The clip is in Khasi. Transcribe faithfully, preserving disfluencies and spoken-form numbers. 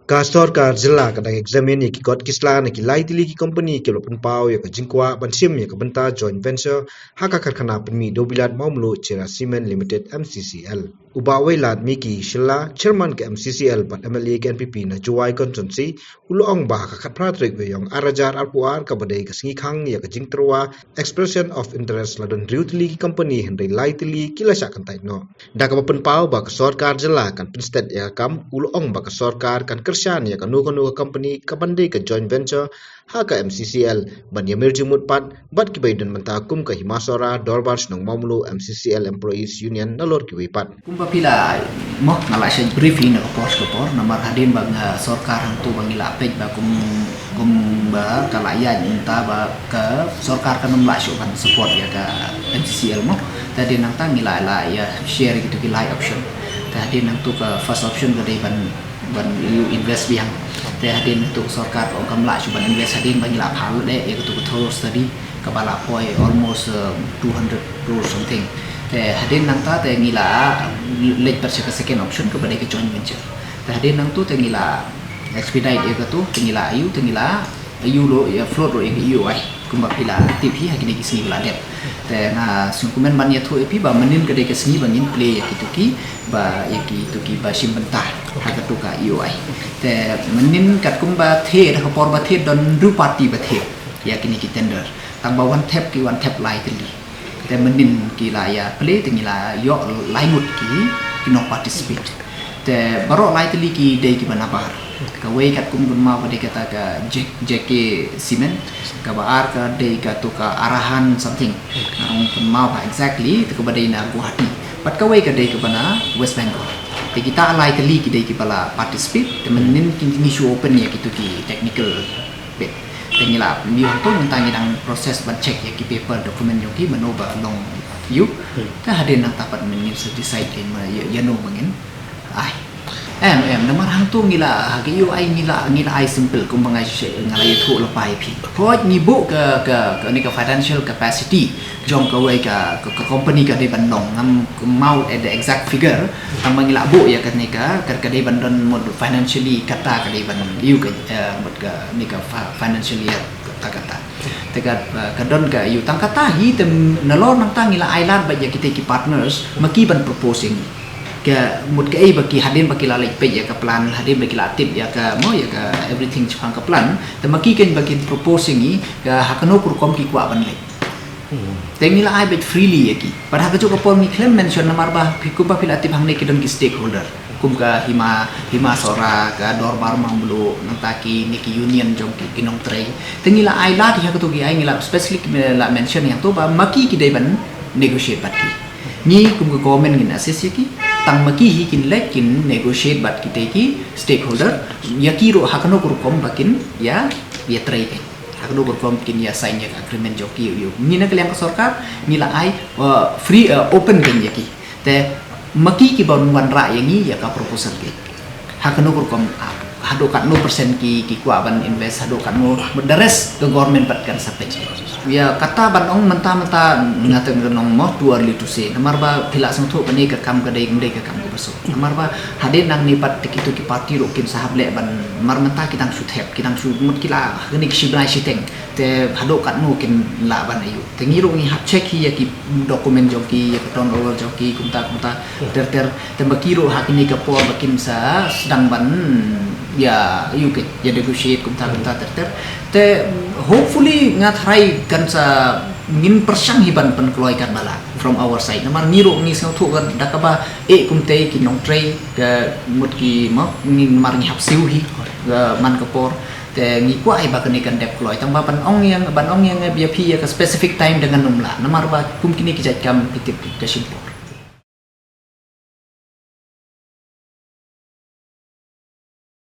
Ka sorkar jylla ka dang examine ïa ki kot ki sla na ki lai tylli ki company kiba la pynpaw ïa ka jingkwah ban shim ïa ka bynta joint venture ha ka karkhana pynmih dewbilat Mawmluh Cherra Cement Limited, M C C L. U Bah Wailadmiki Shylla, Chairman ka M C C L bad M L A ka N P P na Jowai Constituency, u la ong ba ha ka khatphra tarik Naiïong ar hajar arphew ar, kaba dei ka sngi khang ïa ka jingtyrwa expression of interest, la don hynriew tylli ki company hynrei lai tylli ki la shah kyntait noh. Da kaba pynpaw ba ka sorkar jylla kan pynsted ïa ka kam, u la ong ba ka sorkar kan kyrshan ïa kano kano ka company kaban dei ka joint venture ha ka M C C L ban ïamir jingmut pat bad kiba ïadon mynta kum ka Hima Sohra Dorbar Shnong Mawmluh, M C C L Employees Union, nalor kiwei pat. Kumba phi la, mo, nga la shait brief hi na ka por sha ka por, namar hadien ba nga sorkar hangto ba ngi la peit ba kum, kumba ka la ïaid mynta ba ka sorkar kan ym lah shuh ban support ïa ka M C C L, mo. Te hadien nangta ngi la, la ïa share ïa kito ki lai option. Te hadien nangto ka first option ka dei ban, ban ïa invest biang. Te hadien nangto ka sorkar ka ong kam lah shuh ban invest hadien ba ngi la phah lade ïa kito ka thorough study kaba la poi almost, um, two hundred crore something. Te hadien nangta te ngi la, um, leit pat sha ka second option kaba dei ka joint venture. Te hadien nangto te ngi la expedite ïa kato, te ngi la ïoh, te ngi la ïoh ruh, ïa float ruh ïa ka E O I. Kumba phi la tip hi ha kine ki sngi ba la dep. Te nga sngewkmen ban ïathuh ïa phi ba mynnin ka dei ka sngi ba ngin plie ïa kito ki, ba ïa kito kiba shim bynta ha kato ka E O I. Te mynnin katkum ba thied, ha ka por ba thied don hynriew party ba thied ïa kine ki tender. Tang ba wan thep ki wan thep lai tylli. Te mynnin ki la ïa plie, te ngi la ïoh lai ngut ki, ki nong participate. Te baroh lai tylli ki dei kiba nabar. Kawei katkum kynmaw ka dei kata ka J-, J K Cement, kaba ar ka dei kato ka Arahan something. Nga ong kynmaw ba exactly, te kaba dei na Guwahati. Bad kawei ka dei kaba na West Bengal. Te kita lai tylli ki dei kiba la participate, te mynnin ki ngi shu open ïa kito ki technical bit. Te ngi la mih hangto, mynta ngi dang process ban check ïa ki paper document jong ki, mano ba long ïoh. Hmm. Te hadien nangta pat mynnin ngin sa decide kein ma ïa, ïano ba ngin ai. Em, em, namar hangto ngi la, ha ka E O I ngi la, ngi la ai simple, kumba nga sh-, nga la ïathuh lypa ïa phi. Hooid ngi buh ka, ka, kane ka financial capacity jong kawei ka, ka, ka company ka dei ban long, ngam kynmaw at the exact figure, tang ba ngi la buh ïa kane ka, ka, ka dei ban don mut financially kata ka dei ban ïoh ka, eh, mut kane ka fa-, financial year kata kata. Te ka, eh, ka don ka ïoh tang kata hi, te nalor nangta ngi la ai lad bad ïa kita ki partners ma ki ban propose ïa ngi. Ka mut kaei ba ki hadien ba ki la leit peit ïa ka plan, hadien ba ki la tip ïa ka, mo, ïa ka everything shaphang ka plan, te ma ki kein ba kin propose ïa ngi ka ha kano ka rukom ki kwah ban leit. Hmm. Te ngi la ai beit freely ïa ki. Bad ha kajuh ka por ngi khlem mention namar ba phi, kumba phi la tip hangne ki don ki stakeholder. Kum ka Hima, Hima Sohra, ka Dorbar Mawmluh, nangta kine ki union jong ki, ki nongtrei. Te ngi la ai lad ïa kato ki ai, ngi la specially ki la mention ïa kato ba ma ki ki dei ban negotiate bad ki. Ngi kum ka government ngin assist ïa ki. Tang ma ki hi kin leit kin negotiate bad kita ki stakeholder. Ïa ki ruh ha kano ka rukom ba kin ïa, ïa trei kein. Ha kano ka rukom kin ïa sign ïa ka agreement jong ki, ïa, ïa. Ngi na ka liang ka sorkar, ngi la ai, uh, free, uh, open kein ïa ki. Te ma ki ki ban wanrah ïa ngi ïa ka proposal kein. Ha kano ka rukom, ah, haduh katno percent ki, ki kwah ban invest, haduh katno, the rest ka government pat kan sa peit. Ïa, kata ban ong mynta, mynta nga teng ka nong mo, too early to say. Namar ba phi la sngewthuh kane ka kam ka dei, dei ka kam kaba suk. Namar ba hadien nangne pat te kito ki party ruh kin sa hap leh ban, namar mynta ki dang shu thep, ki dang shu mut ki la, kane ki shi bnai shiteng. Te haduh katno kin lah ban ïoh. Te ngi ruh ngi hap check hi ïa ki document jong ki, ïa ka turnover jong ki, kumta, kumta, ter ter. Te ma ki ruh ha kine ka por ba kin sa sdang ban ïa, ïa ki, ïa negotiate kumta, kumta, ter ter. Te hopefully nga tharai kan sa ngin pyrshang hi ban pynkloi katba lah from our side. Namar ngi ruh ngi sngewthuh ka da kaba eh kumta ki nongtrei ka mut ki mo, ngi namar ngi hap siew hi ka man ka por. Te ngi kwah hi ba kane kan dep kloi. Tang ba ban ong ïa, ban ong ïa nga ïa phi ïa ka specific time da ngan ym lah. Namar ba kum kine ki jait kam ki tip ka shim por.